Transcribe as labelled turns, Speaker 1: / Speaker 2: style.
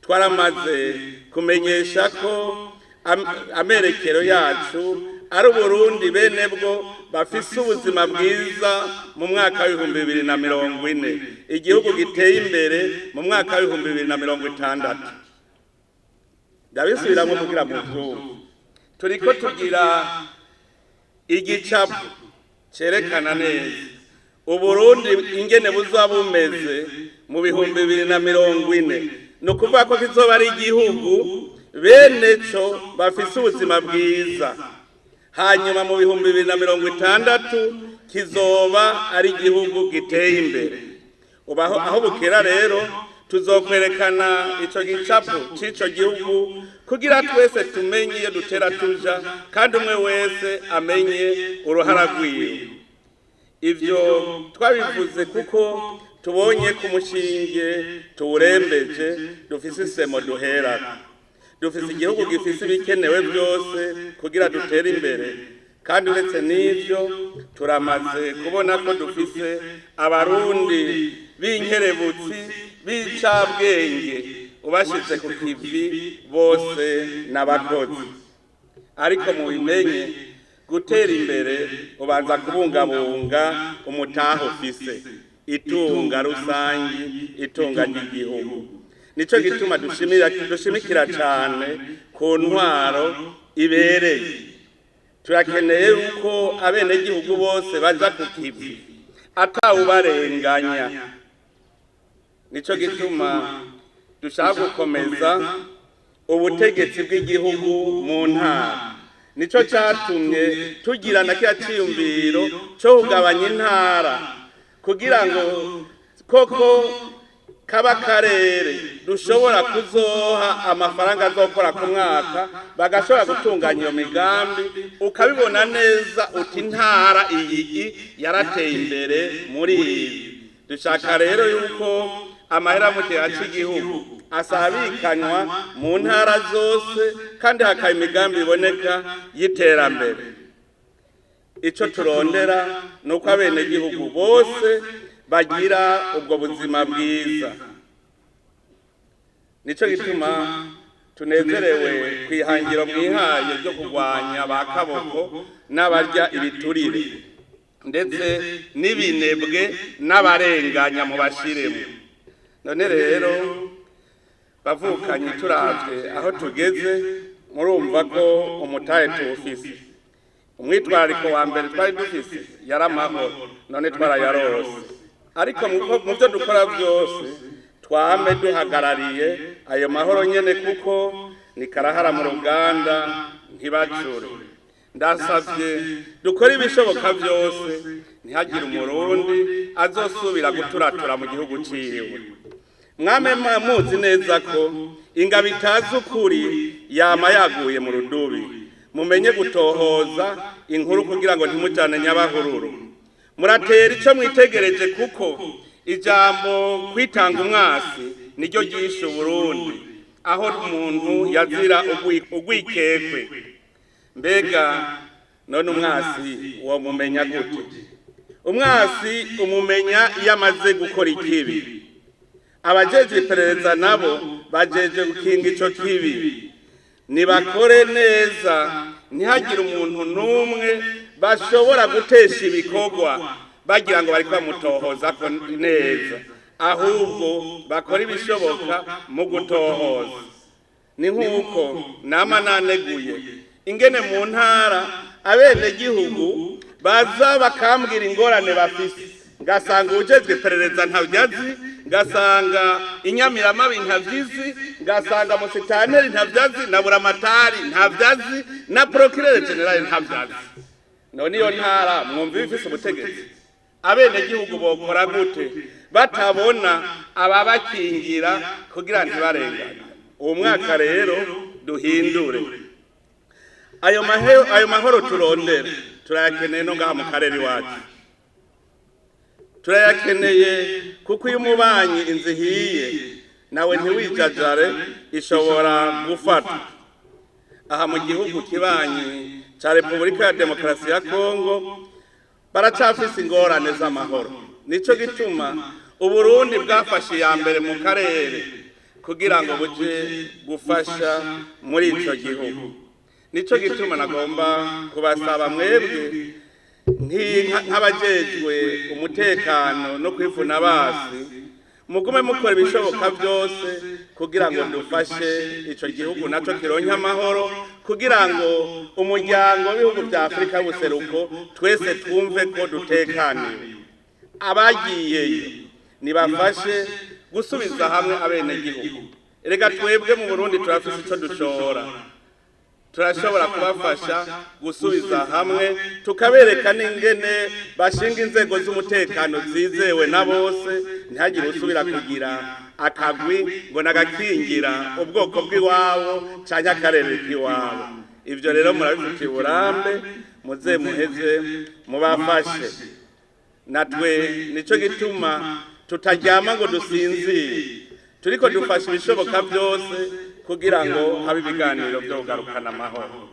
Speaker 1: Twaramaze kumenyesha ko amerekero yacu ari Uburundi bene bwo bafise ubuzima bwiza mu mwaka w'2040, igihugu giteye imbere mu mwaka w'2060. Ndabisubiramwo kugira muvyumve. Turiko tugira igicapo cerekana neza Uburundi ingene buzoba bumeze mu 2040. Ni ukuvuga ko kizoba ari igihugu bene co bafise ubuzima bwiza, hanyuma mu 2060 kizoba ari igihugu giteye imbere. Ubu aho bukera rero tuzokwerekana ico gicapo c'ico gihugu kugira twese tumenye iyo dutera tuja, kandi umwe wese amenye uruhara rwiwe. Ivyo twabivuze kuko tubonye ko umushinge tuwurembeje, dufise isemo duherako, dufise igihugu gifise ibikenewe byose kugira dutere imbere. Kandi uretse n'ivyo, turamaze kubona ko dufise Abarundi b'inkerebutsi, b'icabwenge, ubashize ku kivi bose n'abakozi. Ariko mubimenye, gutera imbere ubanza kubungabunga umutahe ufise, itunga rusangi, itunga ry'igihugu. Nico gituma dushimikira cane ku ntwaro ibereye. Turakeneye yuko abenegihugu bose baja ku kivi atawubarenganya. Nico gituma dushaka gukomeza ubutegetsi bw'igihugu mu ntara. Nico catumye tugira na kiriya ciyumviro co kugabanya intara, kugira ngo koko kaba karere dushobora kuzoha amafaranga azokora ku mwaka, bagashobora gutunganya iyo migambi, ukabibona neza uti intara iyi yarateye imbere muri ibi. Dushaka rero yuko amahera mu kigega cy'igihugu asabikanywa mu ntara zose, kandi hakaba imigambi iboneka y'iterambere. Ico turondera ni uko abenegihugu bose bagira ubwo buzima bwiza. Nico gituma tunezerewe kwihangiro mwihaye ryo kurwanya ba kaboko n'abarya ibiturire, ndetse n'ibinebwe n'abarenganya mu bashiremo. None rero bavukanye, turavye aho tugeze, murumva ko umutahe tuwufise. Umwitwarariko wa mbere twari dufise yari amahoro, none twarayarose. Ariko mu byo dukora byose twame duhagarariye ayo mahoro nyene, kuko ni karahara mu ruganda ntibacure. Ndasavye dukore ibishoboka byose ntihagire Umurundi azosubira guturatura mu gihugu ciwe. Mwame muzi neza ko ingabo itazi ukuri yama yaguye mu rudubi. Mumenye gutohoza inkuru kugira ngo ntimujane nyabahururu. Muratera ico mwitegereje, kuko ijambo kwitanga umwasi niryo ryishe Uburundi, aho umuntu yazira ugwikekwe. Mbega none umwasi womumenya gute? Umwasi umumenya iyo amaze gukora ikibi. Abajejwe iperereza nabo bajeje gukinga ico kibi. Nibakore neza, ntihagire umuntu n'umwe bashobora gutesha ibikorwa bagira ngo bariko bamutohoza ko neza, ahubwo bakora ibishoboka mu gutohoza. Ni nk'uko nama naneguye ingene mu ntara abenegihugu baza bakambwira ingorane bafise, ngasanga uwujejwe iperereza ntavyo azi, ngasanga inyamiramabi ntavyizi, ngasanga musitaneri ntavyo azi, na buramatari ntavyo azi, na procureur général ntavyo azi. None iyo ntara mwumva ibifise ubutegetsi? Abenegihugu bokora gute batabona ababakingira kugira ntibarengane? Uwo mwaka rero duhindure ayo mahoro turondera. Turayakeneye no ngaha mu karere iwacu, turayakeneye, kuko iyo umubanyi inzu ihiye nawe ntiwijajare, ishobora gufata. Aha mu gihugu kibanyi ca Repubulika ya Demokarasi ya Kongo baracafise ingorane z'amahoro. Nico gituma Uburundi bwafashe iya mbere mu karere. kugira ngo buje gufasha muri ico gihugu. Nico gituma nagomba kubasaba mwebwe nk'abajejwe umutekano no kwivuna basi, mugume mukora ibishoboka byose kugira ngo dufashe ico gihugu naco kironke amahoro, kugira ngo umuryango w'ibihugu vya Afurika y'ubuseruko twese twumve ko dutekaniwe. Abagiyeyo nibafashe gusubiza hamwe abenegihugu. Erega twebwe mu Burundi turafise ico dushora, turashobora kubafasha gusubiza hamwe, tukabereka n'ingene bashinga inzego z'umutekano zizewe na bose, ntihagire usubira kugira akagwi ngo nagakingira ubwoko bw'iwabo canke akarere k'iwabo. Ivyo rero murabifitiye uburambe, muze muheze mubafashe. Natwe nico gituma tutaryama ngo dusinzire, turiko dufasha ibishoboka byose kugira ngo habe ibiganiro byo kugarukana amahoro.